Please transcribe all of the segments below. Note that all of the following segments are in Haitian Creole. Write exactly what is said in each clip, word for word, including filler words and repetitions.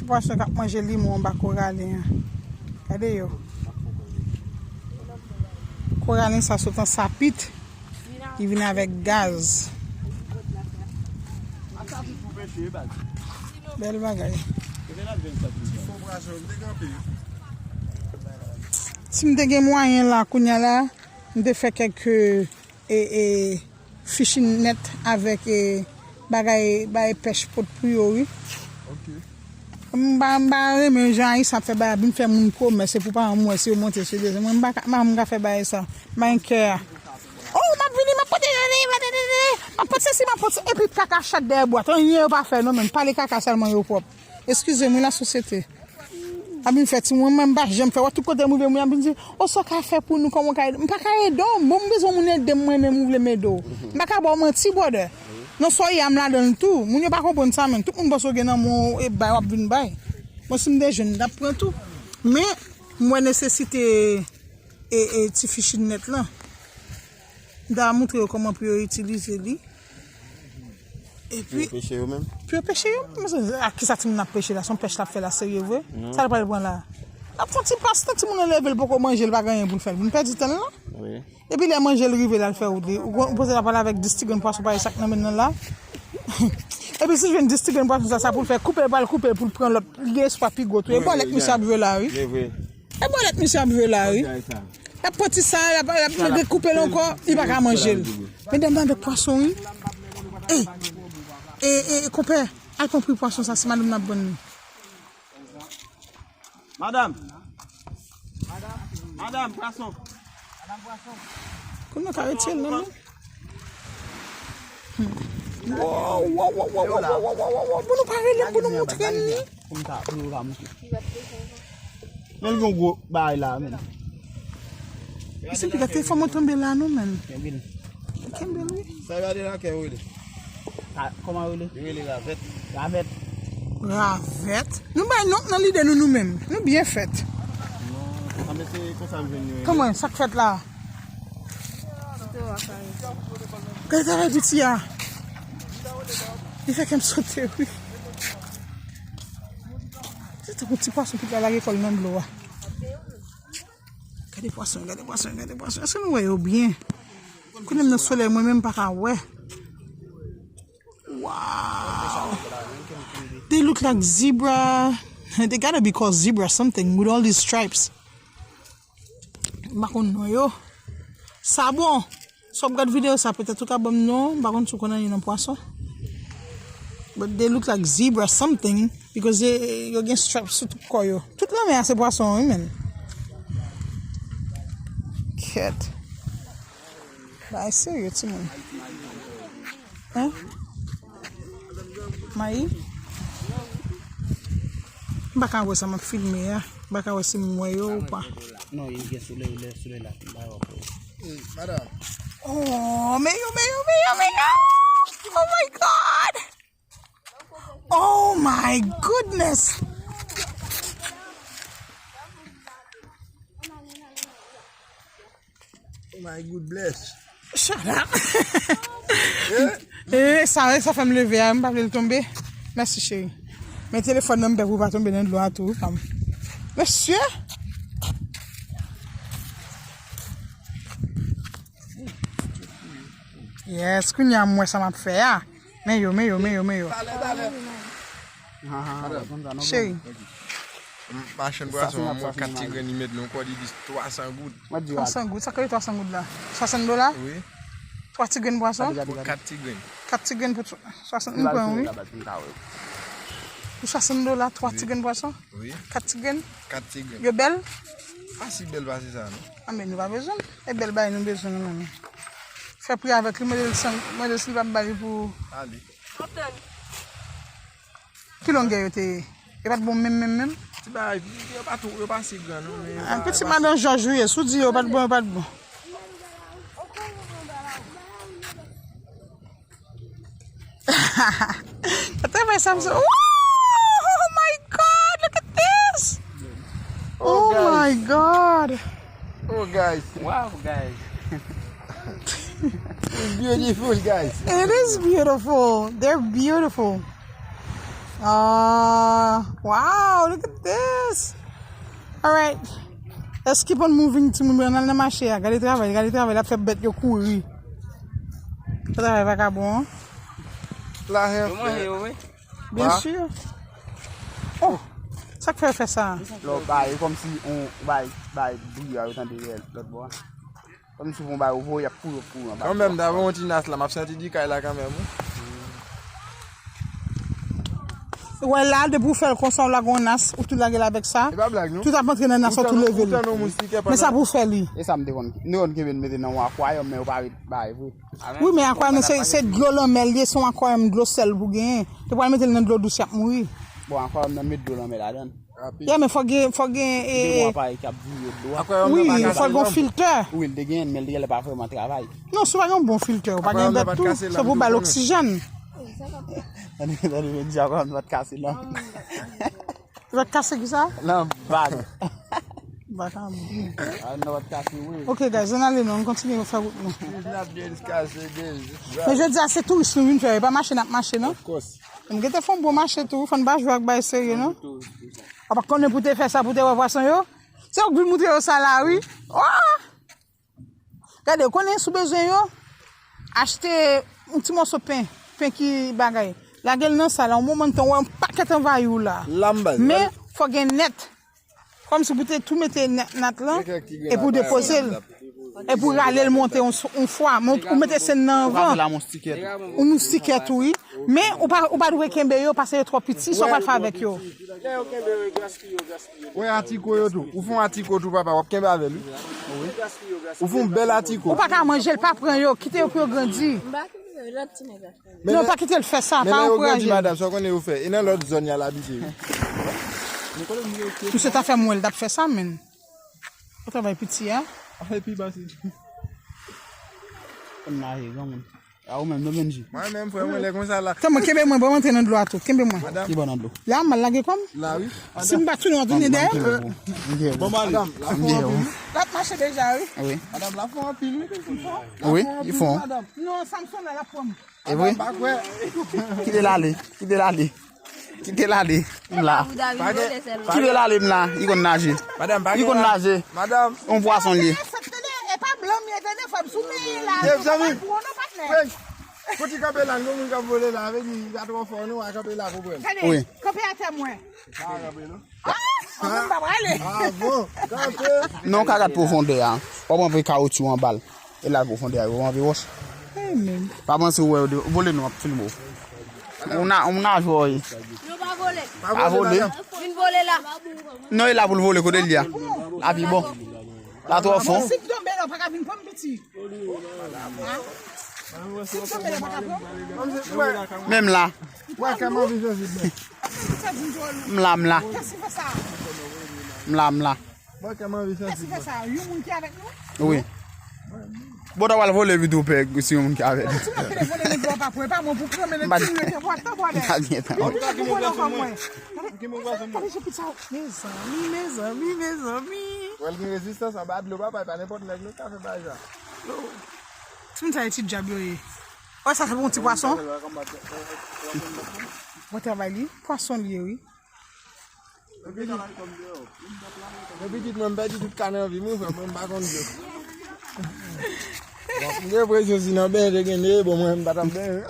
Pwason k ap manje limon anba koralen an. Gade yo. Koralen sa sot an sapit. Li vin avèk gaz. Bèl bagay. Si m te gen mwayen la, kounye a la, m te fè kèk, e, e, fishing net avèk, e, bagay, bagay pèch pot pou yo, wi. Ok. M pa, m pa renmen jan Ayisyen ap fè bagay, vin fè moun pwomès, se pou paran m wè si yo monte sou desann. Mwen, m pa ka, m pa, m ka fè bagay sa. M pa gen kè a. Oh, m ap vini, m ap pote, m ap pote sesi, m ap pote, epi kaka chat dèyè bwat. Anyen yo pa fè, non, men pale kaka sèlman yo pwòp. Eskize m, wi, lasosyete. Ap vin fè timoun, mwen, m pa janm fè. Wè tout kote m rive, moun ap vin di, o, sa w ka fè pou nou, kòman w ka ede? M pa ka ede w. Bon, m bezwen moun ede m, mwen menm, ou vle m ede w. M pa ka ba w manti, brother. Non, sa w ye a, m ladan l tou. Moun yo pa konprann sa, menm. Tout moun panse w gen nan men w, e bay w ap vin bay. Bon, si m te jwenn, m t ap pran tou. Men, m wè nesesite e, e, ti fishing net lan. M ta moutre yo kòman pou yo itilize li. Epi, pou yo peche yo menm? Pou yo peche yo menm. A kisa timoun ap peche la? Se yon pèch l ap fè la, serye vre? Non. Sa l pral pran la? L ap fè yon ti pastan, timoun nan leve, l poko manje, l pa gen anyen pou l fè. L vin pèdi tan l la. Wi. Epi lè manje l rive la, l fè wout li. Ou, ou panse l ap pale avèk dis ti grenn pwason parèy sa k nan men l nan la? Epi si l jwenn dis ti grenn pwason sa, sa pou l fè, koupe l, pral koupe l pou l pran lòt. Li gen espwa pi gwo tou. E bòlèt misye ap jwe la, wi. E bòlèt misye ap jwe la, wi. L ap pran ti sa, l ap, l ap dekoupe l ankò, li pa ka manje l. Medam nan avèk pwason, wi. E, e, e, konpè, al pran pri pwason sa, se madanm nan ap vann li. Madanm. Madanm, pwason. Kounye a ka retire l nan men. Wow, wow, wow. Pou nou pa rele m, pou nou moutre m li. Men l gen gwo bagay la, men. Isi piga telefòn mwen tonbe la, non, men. Kenbe l, wi. Sa gade la kè ou rele. Kòman yo rele? Yo rele ravèt. Ravèt? Ravèt? Nou bay non nan lide nou, nou menm. Nou byen fèt. Non, a, men se konsa m jwenn yo. Kòman, sa k fèt la? Gade travay piti a. Li fè kè m sote, wi. Se tankou ti pwason ki pral lage kò l nan dlo a. Gade pwason, gade pwason, gade pwason. Èske nou wè yo byen? Kounye a m nan solèy, mwen menm m pa ka wè. Wow! They look like zebra. They gotta be called zebra something with all these stripes. M pa konn non yo. Sa bon. Si w ap gad videyo sa, petèt ou ka ban m non. M pa konn si w konn anyen nan pwason. But they look like zebra something because they, yo gen stripes sou tout kò yo. Tout lanmè a se pwason, wi, men. Kèt. Bagay serye, timoun. Hein? Mayi? M pa ka wè sa m ap filme a. M pa ka wè si m wè yo ou pa. Non, li gen solèy, lè solèy la, m pa wè. Hey, madam. Oh, men yo, men yo, men yo, men yo. Oh my God. Oh my goodness. Oh my goodness. Shut up. Eh? Eh, sa, sa fè m leve a, m pa vle l tonbe. Mèsi, cheri. Men telefòn nan m pè pou l pa tonbe nan dlo a tou, wi, pa m. Mesye! Yes, kounye a m wè sa m ap fè a. Men yo, men yo, men yo, men yo. Talè, talè. Cheri. Machann pwason an, mwen kat ti grenn, li met nan kò, li di twa san goud. Twa san goud, sa k rele twa san goud la? Swasant dola? Wi. Twa ti grenn pwason? Kat ti grenn. Kat ti grenn pou swasant, m pran, wi. Pou swasant dola, twa ti grenn pwason? Wi. Kat ti grenn? Kat ti grenn. Yo bèl? Pa si bèl pase sa, non. Anben, nou pa bezwen l. E bèl bagay nou bezwen, non, men. Fè pri avèk li, mande l san, mande l si l p ap ba li pou. Ale. Ki longè yo te ye? Yo pa t bon menm, menm, menm? Ti bagay, yo pa tou, yo pa si gran, non, men yo pa, piti madan Jòj ou ye, si w di yo pa t bon, yo pa t bon. Gade travay sa, mesye. Oh my God, look at this. Oh my God. Oh, guys. Wow, guys. It's beautiful, guys. It is beautiful. They're beautiful. Ah, wow, look at this. All right. Let's keep on moving, timoun, mwen al nan mache a. Gade travay, gade travay, l ap fè bèt yo kouri. Sa travay vakabon an. La, hein. Yo manje yo, wi. Byen si. Oh, sa k fè yo fè sa? Lè w bay, e kòmsi on bay, bay bri a yo tande lòt bò a. Kòmsi fon bay ou voye ap kouri, ap kouri anba. Kanmenm, davan yon ti nas la, m ap santi di kay la kanmenm, wi. Wè la, depi w fè l konsa, w lage yon nas, ou tou lage l avèk sa. E pa blag, non. Tout ap antre nan nas, ou tou leve l. Ou tann yon moustikè Men sa pandan. Pou w fè li. E sa m te konn, nou konn kenbe n mete nan yon akwayòm, men yo pa ret bay vre. Wi, men akwayòm nan se, se dlo lanmè l ye, se yon akwayòm dlo sèl pou genyen. Te pral mete l nan dlo dous, y ap mouri. Bon, akwayòm nan met dlo lanmè ladan. Ya, men fò gen, fò gen, Gen yon e, aparèy k ap vire dlo a. Akwayòm wi, nan pa fò gen yon kase filtè. Wi, l te genyen, men l te genlè pa vrèman travay. Non, si w pa gen yon bon filtè, ou pa gen Akwayòm nan bèt pa t tou, kase la, se pou m ba l konnen. Oksijèn. Tande, tande, men di akwayòm nan pa t kase, non. L ap kase ki sa? Nan bag. Vakabon. A, nan pa t kase, wi. Ok, guys, ann ale non, ann kontinye fè wout nou. Kidnap James kase, James. Men jodi a, se touris nou vin fè, e pa mache n ap mache, non? Of course. M gentan fè yon bon mache tou, fò n pa jwe ak bagay serye, non? Ou pa konnen pou te fè sa, pou te wè pwason yo? Se ou k vin moutre yo sa la, wi. Oh! Gade, ou konnen si w bezwen yo, achte yon ti mòso pen, pen ki bagay. Lage l nan sa la, yon moman tan, ou wè yon pakèt anvayi w la. Lam baz. Men, fò gen nèt. Kòmsi pou te tou mete nèt, nèt lan, epi w depoze l. Epi w rale l monte yon, yon fwa. Men ou mete sen nan Ou pa anvan. La moustikè tou. Yon moustikè tou, wi. Men ou pa, ou pa dwe kenbe yo, paske yo twò piti, sa w pral fè avèk yo? Wè atiko yo tou. Ou fè yon atiko tou, papa, w ap kenbe avè l, wi. Ou fè yon bèl atiko. Ou pa ka manje l, pa pran yo, kite yo pou yo grandi. M pa kenbe lòt ti nèg la. Men Non, lè- pa kite l fè sa, Men pa lè yo grandi, ankouraje l. Madanm, sa w konnen yo fè. E nan lòt zòn y al abite, wi. Misye ta fè m wè l t ap fè sa, men. Ou travay piti a. Afè pi bas. Konn naje, granmoun. A ou menm, non, Benji. Mwen menm, frè mwen, lè konsa la. Tè mwen, kenbe mwen, ban m antre nan dlo a tou. Kenbe mwen. Madanm. Ki bò nan dlo? La, m al lage kò m. La, wi. Si m pa tounen, w ap tounen dèyè m. Bon, Madanm, la fon anpil. Wi. L ap mache deja, wi. Wi. Madanm, la fon anpil, wi. Wi, li fon. Madanm. Non, Samson la, l ap pran m. E vre? Pa kwè. Kite l ale. Kite l ale. Kite l ale. M la. Kite l ale, m la. Li konn naje. Madanm, pa Li konn naje. Madanm. Yon pwason li ye. Sa tande, e pa blan m ye, tande, fò m sou men la. Ye, zanmi. Pou nou patnè. Hey, fouti kanpe la, nou moun k ap vole la, vle di, y a twò fò, nou a kanpe la pou pran. Tande, Wi. Kanpe atè mwen. Pa kanpe, non. Ah, mwen m pa prale. Ah, bon. Kanpe. Non, w ka gad pwofondè a. W ap antre kawotchou anba l. E la pwofondè a, w ap antre wòch. Hey, men. Pa panse w wè yo de-, vole non, ap filme w. Ou na, ou na jwe. Nou pa vole. Pa vole. Madanm. Vin vole la. Non, e la pou l vole kote l ye a. La pi bon. La twò fon. Si m tonbe la, ou pa ka vin pran m piti. Si m tonbe la, ou pa ka pran m. Mwen, mwen, Menm la. mwen, kè m anvi sansib, men. Sa di m twò lou. M la, m la. Kèsi fè sa? M la, m la. Mwen, kè m anvi Kèsi sansib, fè men. Sa? Yon moun ki avèk nou? Wi. Bon, ta pral vole vit ou pè, si yon moun ki avèk nou. Si mwen te vole nan dlo a, pa pou, e pa mwen pou pran, men M pa- ti mwen te vwa tan bòdè. M pa gen tan. Yon moun ki vole ansanm mwen. Gade, gade, gade, gade, gade sa. Mezanmi, mezanmi, mezanmi. Wè l gen rezistans anba dlo, papa, e pa nenpòt nèg nou ka fè bagay sa. Timoun sa e ti dyab yo ye. Wè sa, se pou yon ti pwason. Bon travay li. Pwason li ye, wi. Men pitit mwen, m pèdi tout ka nan vi m, wi, frè mwen, m pa konn dlo. Bon, m gen enpresyon si nan benyen te gen ne, bon, mwen, m pa t ap benyen.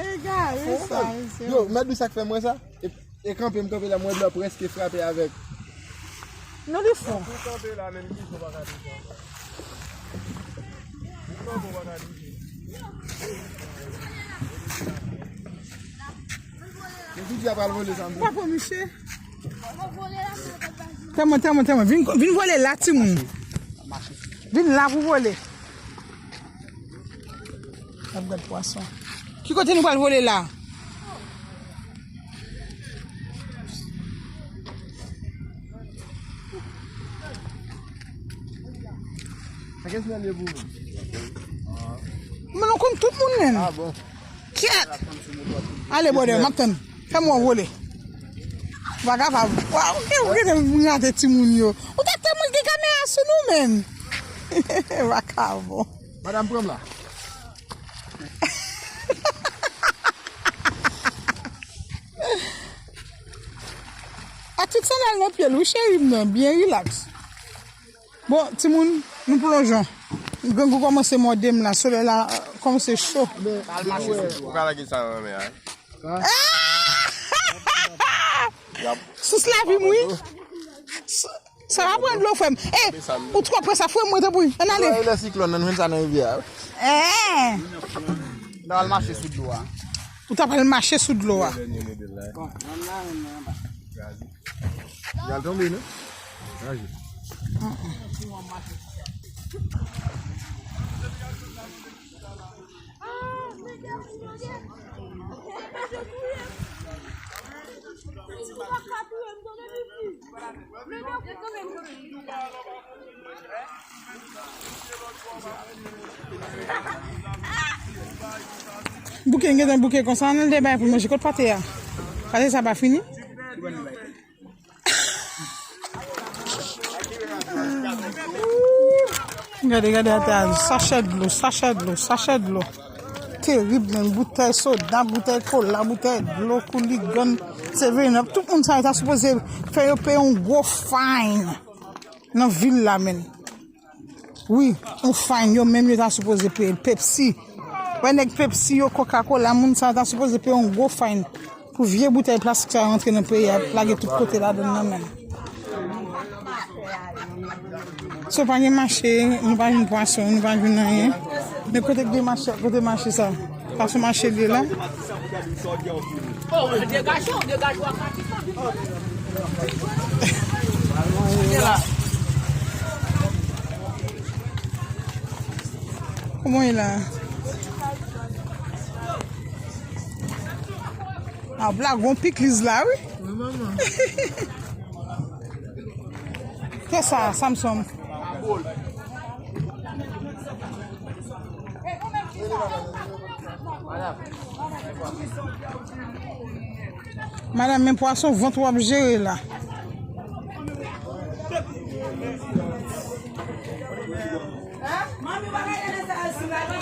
Egare sa, mesye. Yo, mèt di sa k fè mwen sa? E, e kanpe, m kanpe la, mwen dlo prèske frape avèk. Non, li fon. Pou kanpe la, menm ki fon pa ka touche ankò. Pou kanpe pa ka touche. Depi di a pral vole sa, m Pa pou misye. Tèmwen, tèmwen, tèmwen. Vin, vin vole la, timoun. Vin la pou vole. Ap gad pwason. Ki kote nou pral vole la? Sa kès nan lye pou mwen? Men nou konn tout moun, menn. Ah bon. Kyèt! Ale, brother, m ap tann. Fè m wè w vole. Ou pa kapab. Waw, ou gen, ou gen moun rate timoun yo. Ou ta tèlman gen kamera sou nou, menn. Vakabon. Madanm, pran m la. Al nan pye l, wi, cheri m nan, byen rilaks. Bon, timoun, nou plonjon. Grangou kòmanse mòde m la, solèy la, euh, kòmanse cho. Al mache sou dlo. Ou ka lage sa nan men a. Sous lavi m, wi. Sa va pran dlo, frè m. Eh, ou twò pre sa, frè m, mwen, tanpri. Ann ale. Lè siklòn nan, nou jwenn sa nan rivyè a. Eh. N al mache sou dlo a. Ou t ap al mache sou dlo a. Bon, nan, nan, nan, nan. Y al tonbe, non? Raje. Bouke, m gentan bouke konsa, ann al dèyè bay pou manje. Kot pate a? Pate sa pa fini? Gade, gade atè a, sachè dlo, sachè dlo, sachè dlo. Terib, menm boutèy soda, boutèy kola, boutèy dlo, kouligann, seven up. Tout moun sa yo ta sipoze fè yo peye yon gwo fine nan vil la, menm. Wi, yon fine, yo menm yo ta sipoze peye l. Pepsi. Wè nèg Pepsi yo, Coca-Cola, moun sa yo ta sipoze peye yon gwo fine pou vye boutèy plastik sa yo rantre nan peyi a, lage tout kote ladan nan menm. So pa gen mache, nou pa jwenn pwason, nou pa jwenn anyen. Men kote k gen mache, kote mache sa? Pa sou mache l ye la? Kòman ye la? A, blag, gon pikliz la, wi. Wi, manman. Kisa sa, Samson? Madanm, men pwason vant w ap jere la.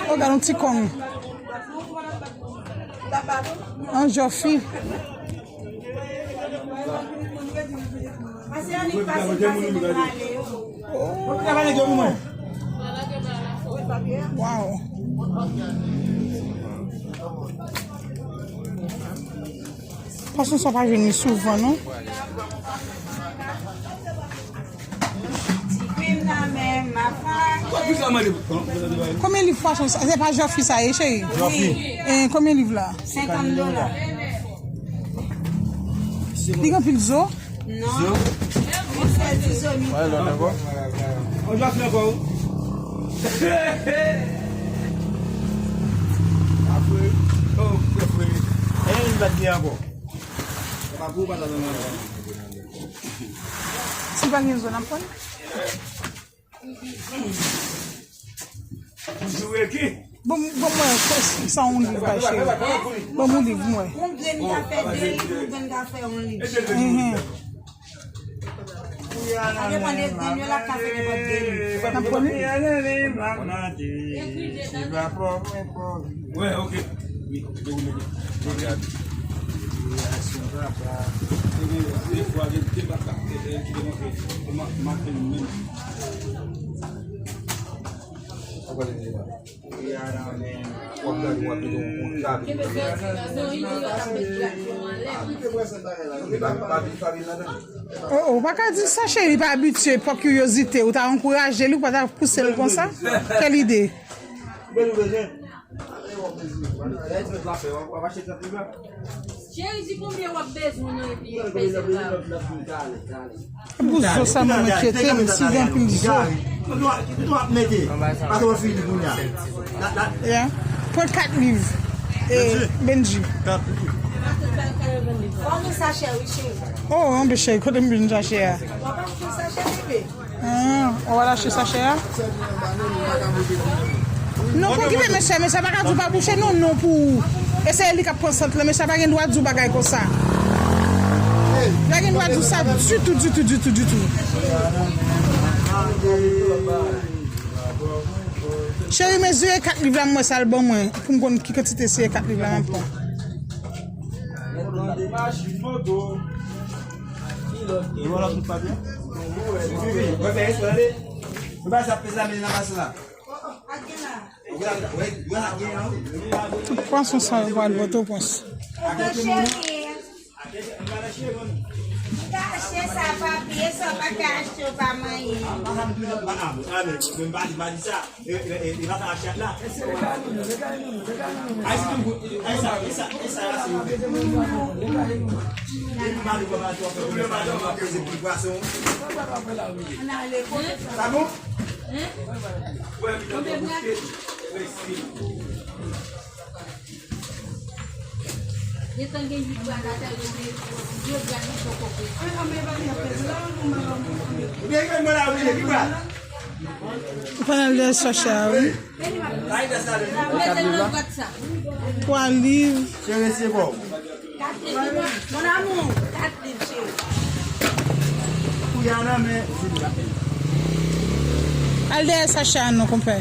O, gad yon ti kong. Yon jòfi. Waw. Pwason sa pa jwenn li souvan, non. Konbyen liv pwason sa? Se pa jòfi sa ye, cheri? Jòfi. Eh, konbyen liv la? Senkant dola. Li gen anpil zo? Non. Zo? Wi, sèl ti zo li. Wè, lòt ankò. On jòfi ankò, wi. Apre, oh, frè, frè. E, li pa t gen ankò. Si pa gen zo, n ap pran. Bon, bon, mwen, sa yon liv, bay cheri. Bon, yon liv, mwen. Yon grenn ka fè de liv, yon grenn ka fè yon liv. Mhm. Sa depann de grenn yo, l ap ka fè nenpòt de liv. N ap pran li? Wè, ok. Wi, yo mete. Reaksyon papa. Te gen de fwa, gen de bak ki te montre, te ma-, make nou menm. Sa pral ede la. W ap gade, w ap mete yon bon tabi. Oh, oh, ou pa ka di sa, cheri, li pa abitye, pa kiryozite, ou ta ankouraje li, ou pa ta pouse l konsa. Kèl ide? Cheri, di konbyen w ap bezwen nan epi peze la. Pou zo sèlman m enkyete m, si gen anpil zo. Yeah. Pran kat liv. E, Benji. Fò nou sa chè, wi, cheri. Oh, anben cheri, kote m vin chache a? W ap achte sa chè, bebe. Ah, ou al achte sachè a? Non, pa okipe mesye, mesye pa ka di w pa bouche non, non pou ou. E se li k ap pran sant lan, mesye pa gen dwa di w bagay konsa. Li pa gen dwa di w sa ditou, ditou, ditou, ditou. Cheri, mezire kat liv la, m wè sa l ban mwen, pou m konn ki kantite seri kat liv la m ap pran. Ou wè lòt moun pa byen? Mwen fè espre ale. Mwen pa sa pèse la, men nan mas la. Pwason sa yo pral Pòtoprens. Kache sa, papye sa, pa ka achte, pa manyen. Sa bon? Gentan gen uit bwat atè, yo gen de bwat ki poko prete. Ou gen mwen la, ou gen ki bwat? Ou pral dèyè sachè a, wi. Mete l nan bwat sa. Twa liv. Chere, se bon. Kat liv, mon amour. Kat liv, cheri. Kouya nan men. Al dèyè sachè a non, konpè.